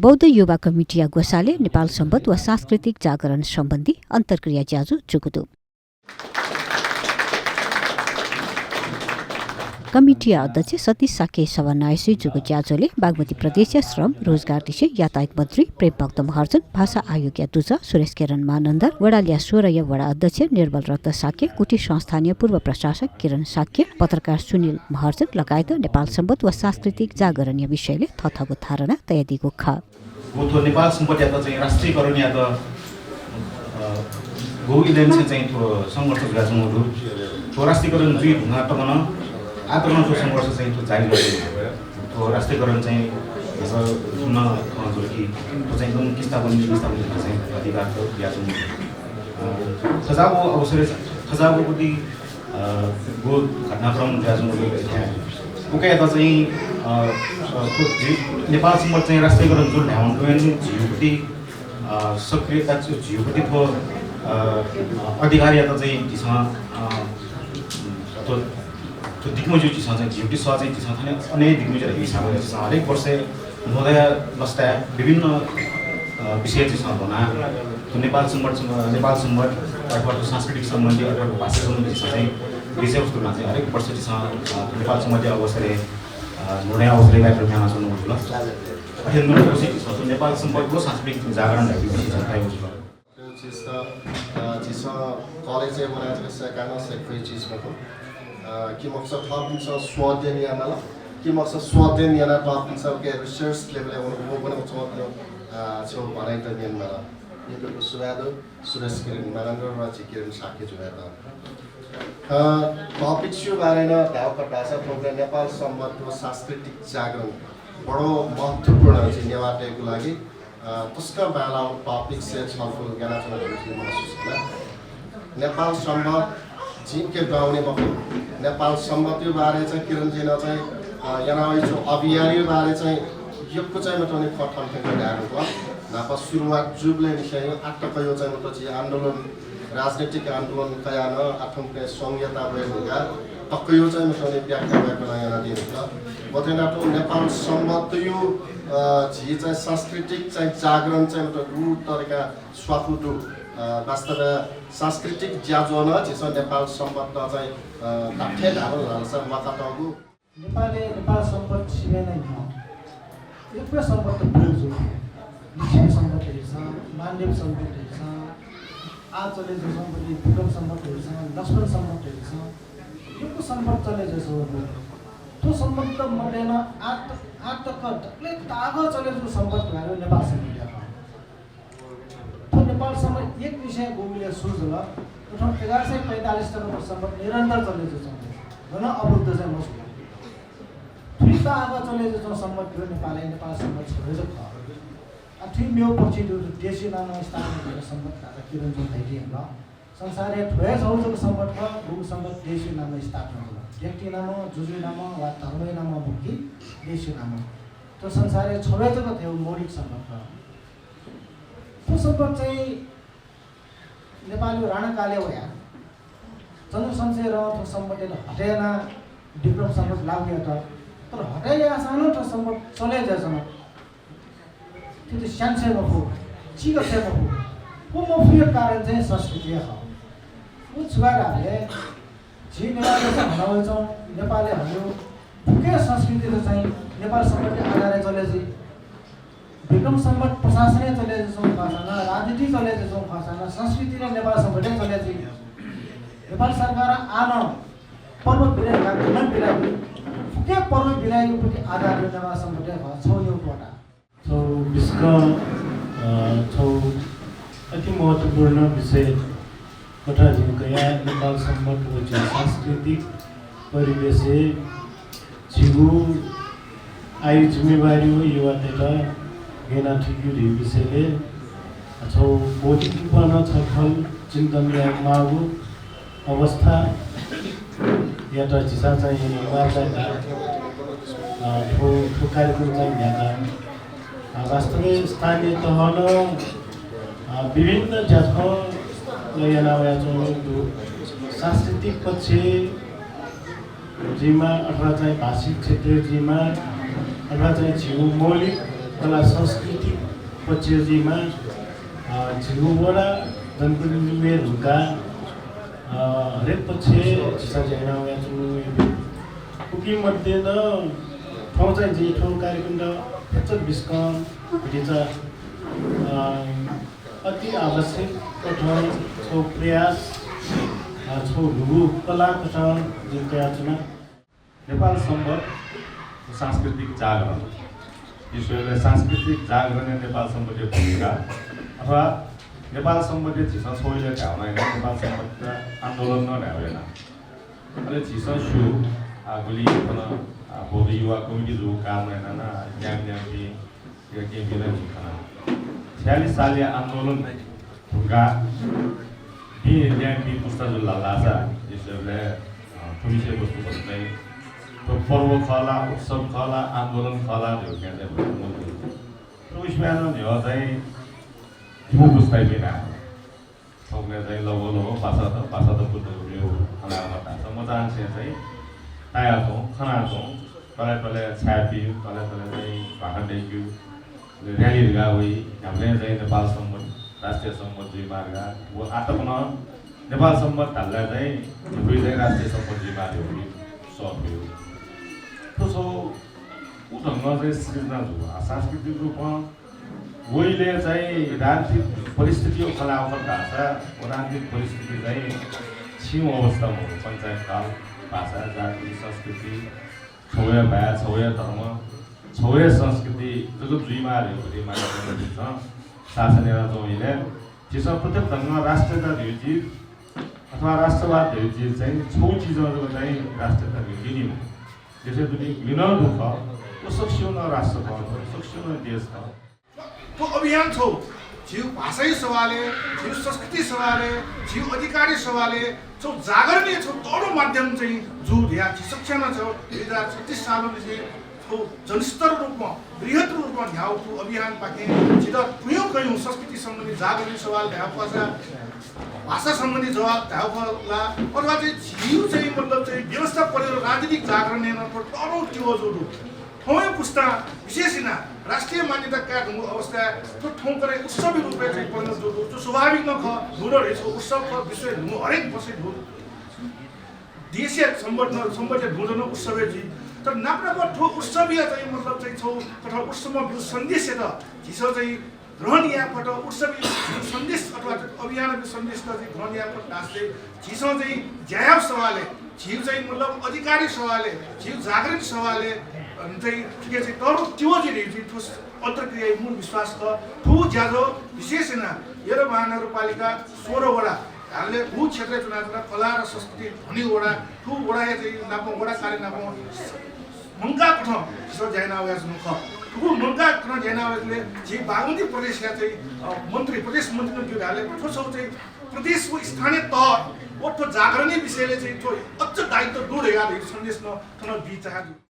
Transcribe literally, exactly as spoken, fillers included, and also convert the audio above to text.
बौद्ध युवा कमिटीया ग्वसालय् नेपाल संवत व सांस्कृतिक जागरण सम्बन्धी अन्तर्क्रिया ज्याझ्वः जूगु दु। कमिटीया अध्यक्ष सतीश शाक्यया सभानायःसुइ जूगु ज्याझ्वलय् बागमती प्रदेशया श्रम, रोजगार लिसे यातायात मन्त्री प्रेमभक्त महर्जन, भाषा आयोगया दुजः सुरेश किरण मानन्धर, वडाल्या सोह्रया वडा अध्यक्ष निर्मल रत्न शाक्य, गुठी संस्थानया पूर्व प्रशासक किरण शाक्य, पत्रकार सुनिल महर्जन लगायत नेपाल संवत व सांस्कृतिक जागरणया विषयलय् थःथःगु धारणा तयादीगु खः। गु थ्व नेपाल संवतयात चाहिँ राष्ट्रियकरणयात, अ, गु इलय् निसें चाहिँ थ्व संघर्ष जुयाच्वंगु दु। थ्व राष्ट्रियकरण जुइ धुंकाः तक नं, आः तक नं थ्व संघर्ष चाहिँ थ्व जारी जुयाच्वंगु दु। थ्व राष्ट्रियकरण चाहिँ, अ, जुन, अ, जुल कि थ्व चाहिँ एकदम किस्ता बन्दी, किस्ता बन्दी चाहिँ अधिकार त बियाच्वंगु दु। अ, थज्याःगु अवसरय्, थज्याःगु प्रति अ, गु घटनाक्रम जुयाच्वंगु दु। उकियात चाहिँ, अ, अ, थ्व झी नेपाल संवत चाहिँ राष्ट्रियकरण जुल धायेवं चाहिँ झीगु प्रति, अ, सक्रियता, झीगु प्रति थ्व, अ, अधिकारयात चाहिँ झीसं, अ, थ्व, थ्व दिकेमज्यू झीसं चाहिँ झीगु प्रति सः चाहिँ झीसं थन अनेक दिकेमज्यू हिसाबं झीसं हरेक वर्ष महोदय लसताय् विभिन्न, अ, विषय झीसं ल्ह्वना। थ्व नेपाल संवत, नेपाल संवत अथवा थ्व सांस्कृतिक सम्बन्धी अथवा भाषा सम्बन्धी झीसं चाहिँ विषयवस्तु ल्ह्वना चाहिँ हरेक वर्ष झीसं, अ, नेपाल संवतया अवसरय्, अ, ल्ह्वनाया अवसरय् कार्यक्रम यानाच्वनागु जुल। अथे नं झीसं थ्व नेपाल संवत व सांस्कृतिक जागरण धइगु विषय झीसं कायेगु जुल। झीसं, अ, झीसं कलेजय् वनाः जक सय्काः नं सय्के फइ चिज मखु। अ, कि मखुसा थःपिन्सं स्वध्ययन यायेमाल, कि मखुसा स्वध्ययन यानाः थःपिन्सं के research level-य् वन, व वने च्वंपिं, अ, छेउ भनाइत न्यनेमाल। यक्व यक्व सुभाय् दु सुरेश किरण मानन्धर व झी किरण शाक्य जुयात। अ, topics-या बारे नं धायेगु खःसा थौंकन्हय् नेपाल संवत व सांस्कृतिक जागरण बडो महत्त्वपूर्ण झी नेवाःतय्गु लागि। अ, तसकं बांलाःगु topics-य् छलफल यानाच्वना धइगु महसुस याना। नेपाल संवत झीके दुहां वने मखु। नेपाल संवतया बारे चाहिँ किरणजुं नं चाहिँ, अ, यानावइच्वंगु अभियानया बारे चाहिँ यक्व चाहिँ मतलब नि खँ थन थ्यंक धायेधुंकल। न्हापा सुरुवात जूबलय् निसें आः तकया चाहिँ मतलब झी आन्दोलन, राजनैतिक आन्दोलन कयाः नं आः थौंकन्हय् संघीयता वये धुंकाः तकया चाहिँ मतलब नि व्याख्या वय्कलं यानादीधुंकल। व थें नं थ्व नेपाल संवतया, अ, झी चाहिँ सांस्कृतिक चाहिँ जागरण चाहिँ मतलब गु तरिका स्वापू दु। अ, वास्तवय् सांस्कृतिक ज्याझ्वः नं झीसं नेपाल संवत चाहिँ, अ, धात्थें धायेमाल धाःसा म्वाकातःगु। नेपालय् नेपाल संवत सिबें नं न्ह्यः यक्व संवत प्रयोग जुल। लिच्छवि संवत धइगु, माण्डवी संवत धइगु, आः चले जूगु संवत विक्रम संवत धइगु, लक्ष्मण संवत धइगु, यक्व संवत चले जूगु। थ्व संवत मध्ये नं आः त-, आः तक दकलय् ताःगः चले जूगु संवत धइगु नेपाल संवत खः। थ्व नेपाल संवत एक निसें गुगुलय् सुरु जुल, उथं एघार सय पैंतालिस तक थ्व संवत निरन्तर चले जूगु। गनं अवरुद्ध चाहिँ मजू। थुइ ताःगः चले जूगु संवत खः नेपालय्, नेपाल संवत छगू जक खः। आ, थुइ मेगु पक्ष दु, देशी नामं स्थापना जुल संवत धाःसा किरणजुं धयादी हल। संसारय् थ्व हे छगू जक संवत खः, गुगु संवत देशी नामं स्थापना जुल। व्यक्ति नामं, जुजुया नामं वा धर्मया नामं मखु कि देशी नामं। थ्व संसारय् छगू हे जक थ्व मौलिक संवत खः। थ्व संवत चाहिँ नेपालया राणाकालय् वयाः चन्द्रशमशेरं थ्व संवतयात हटे यानाः विक्रम संवत लागू यात। तर हटे याःसां नं थ्व संवत चले जुयाच्वन। थुइत स्यानाछ्वये मफु, चीकाछ्वये मफु। व मफुया कारण चाहिँ संस्कृति हे खः। व छु खः धाःबलय् झी नेपालय् हनावइच्वंगु, नेपालय् हनेगु फुक्क संस्कृति चाहिँ नेपाल संवतया आधारय् चले जुइ। विक्रम संवत प्रशासनय् चले जुइच्वंगु खःसां नं, राजनीतिइ चले जुइच्वंगु खःसां नं, संस्कृति नं नेपाल संवतय् चले जुइ। नेपाल सरकारं आः नं पर्व बिदा यायेगु, बिदागु, फुक्क पर्व बिदागु प्रति आधार नेपाल संवतय् खः, छगू निगू क्वता। छगू बिस्कं, अ, छगू अति महत्त्वपूर्ण विषय कथं जिं कया नेपाल संवत व झी सांस्कृतिक परिवेशय् झीगु आयु जिम्मेवारी व युवातय्त गय् याना थुइकेगु धइगु विषयलय् छगू बौद्धिक रूपं नं छलफल चिन्तन यायेमाःगु अवस्थायात झीसं चाहिँ वार्ता, अ, थ्व, थ्व कार्यक्रम चाहिँ न्ह्याका। अ, वास्तवय् स्थानीय तहं नं, अ, विभिन्न ज्याझ्वः याना वयाच्वंगु दु। सांस्कृतिक पक्ष जुइमा अथवा चाहिँ भाषिक क्षेत्र जुइमा अथवा चाहिँ झीगु मौलिक कला संस्कृति पक्ष जुइमा, अ, झीगु वडा जनप्रतिनिधि वये धुंकाः, अ, हरेक पक्षय् झीसं ज्या याना वयाच्वनागु। उकी मध्ये नं थौं चाहिँ जिं थ्व कार्यक्रमत फुक्क बिस्कं भतिचा, अ, अति आवश्यक कथं छगू प्रयास, अ, छगू न्हूगु कला कथं जिं कयाच्वना। नेपाल संवत सांस्कृतिक जागरण। विश्वले सांस्कृतिक जागरणय् नेपाल संवतया भूमिका अथवा नेपाल संवतय् झीसं छगू इलय् धायेवं याना, नेपाल संवत आन्दोलन नं धायेवं याना। अले झीसं स्यू, आ, गुलि थन, आ, बौद्ध युवा कमिटी जूगु कारणं याना नं न्याम्ह न्याम्हपिं यक्व यक्व नं झी खना। छयालिस सालया आन्दोलन धुंकाः भिं ल्याय्म्ह भिं पुस्ता जुल धाःसा, यक्व यक्व, अ, थ्व विषयवस्तु भचा चाहिँ थ्व पर्व खः ला, उत्सव खः ला, आन्दोलन खः ला धइगु चाहिँ भचा मजू। तर उइसिया नं न्ह्यः चाहिँ जिमि पुस्तायापिं धाःसा थौंकन्हय् चाहिँ लगभग लगभग पासात, पासात बुद्ध गुरुया खँ ल्हायेमाः धाःसा मचांनिसें चाहिँ तायाच्वं, खनाच्वं, तले तले छाय् पिउ, तले तले चाहिँ ध्वाखा दय्‌कू, अले र्‍याली धकाः वइ, न्ह्याबलें चाहिँ नेपाल संवत, राष्ट्रिय संवत जुइमाः धकाः। व आः तक नं नेपाल संवत धाल ला चाहिँ न्ह्याबलें चाहिँ राष्ट्रिय संवत जुइमाः धइगु सः पिउ। थ्व छगू उ ढंगं चाहिँ सृजना जू। आ, सांस्कृतिक रूपं वइलय् चाहिँ राजनीतिक परिस्थितिया खँ ल्हायेगु खः धाःसा, व राजनीतिक परिस्थिति चाहिँ छिं अवस्था मखु, पञ्चायतकाल, भाषा, जाति, संस्कृति, छगू हे भाय्, छगू हे धर्म, छगू हे संस्कृति जक जुइमाः धइगु मान्यता शासन यानाच्वंगु इलय् झीसं प्रत्येक ढंगं राष्ट्रियता धइगु चिज अथवा राष्ट्रवाद धइगु चिज चाहिँ छगू चिजं जक चाहिँ राष्ट्रियता धइगु लिनी मखु। देशय् दुने लिनं दु खः, व सकसिनं राष्ट्र खः, सकसिनं देश खः। थ्व अभियान छगू झीगु भाषाया सवालय्, झीगु संस्कृति सवालय्, झीगु अधिकारया सवालय् छगू जागरणया छगू तःधंगु माध्यम चाहिँ जू धयाः झी सकसिनं छगू दुई हजार छत्तीस सालंनिसें थ्व जनस्तर रूपमा, बृहत् रूपमा न्ह्याःगु थ्व अभियानपाखें झीत कयौँ कयौँ संस्कृति सम्बन्धी जागरणया सवाल धायेगु खःसा, भाषा सम्बन्धी जवाब धायेगु खः ला, अथवा चाहिँ झीगु चाहिँ मतलब चाहिँ व्यवस्था परिवर्तन, राजनीतिक जागरणय् नं थ्व तःधंगु तिबः जू दु। थौंया पुस्तां विशेष यानाः राष्ट्रिय मान्यता काये धुंगु अवस्थाय् थ्व थौंकन्हय् उत्सवया रूपय् चाहिँ परिणत जू दु। थ्व स्वाभाविक नं खः, न्हूदँ हे छगू उत्सव खः, विश्वय् न्हू हरेक वर्षय् न्हू। देशया संवत नं, संवतया न्हूदँ नं उत्सव हे जुइ। तर नाप नाप थ्व उत्सवया चाहिँ मतलब चाहिँ छगू कथं उत्सवं ब्यूगु सन्देशयात झीसं चाहिँ ग्रहण याये फत, उत्सवया सन्देश अथवा अभियानया सन्देशत चाहिँ ग्रहण याये फत धाःसा चाहिँ झीसं चाहिँ ज्या यायेगु सवालय्, झीगु चाहिँ मतलब अधिकारया सवालय्, झीगु जागरणया सवालय्, अ, चाहिँ थुकी चाहिँ तःधंगु तिबः जुइ धइगु चाहिँ थ्व अन्तर्क्रियाया मूल विश्वास खः। थ्व ज्याझ्वः विशेष यानाः यल महानगरपालिका सोह्र वडा, हालय् थ्व क्षेत्रय् च्वनाच्वना कला र संस्कृति धनी वडा, थ्व वडाया चाहिँ नाप वडा कार्य नाप मंकाः कथं झीसं ज्या याना वयाच्वनागु खः। थुगु मंकाः कथं ज्या याना वयाच्वंबलय् झी बागमती प्रदेशया चाहिँ, अ, मन्त्री, प्रदेश मन्त्री नं जुइ धाःसा थ्व छगू चाहिँ प्रदेश व स्थानीय तह व थ्व जागरणया विषयलय् चाहिँ थ्व अझ दायित्व दु धयाः धइगु सन्देश नं थन बी चाहन्छु।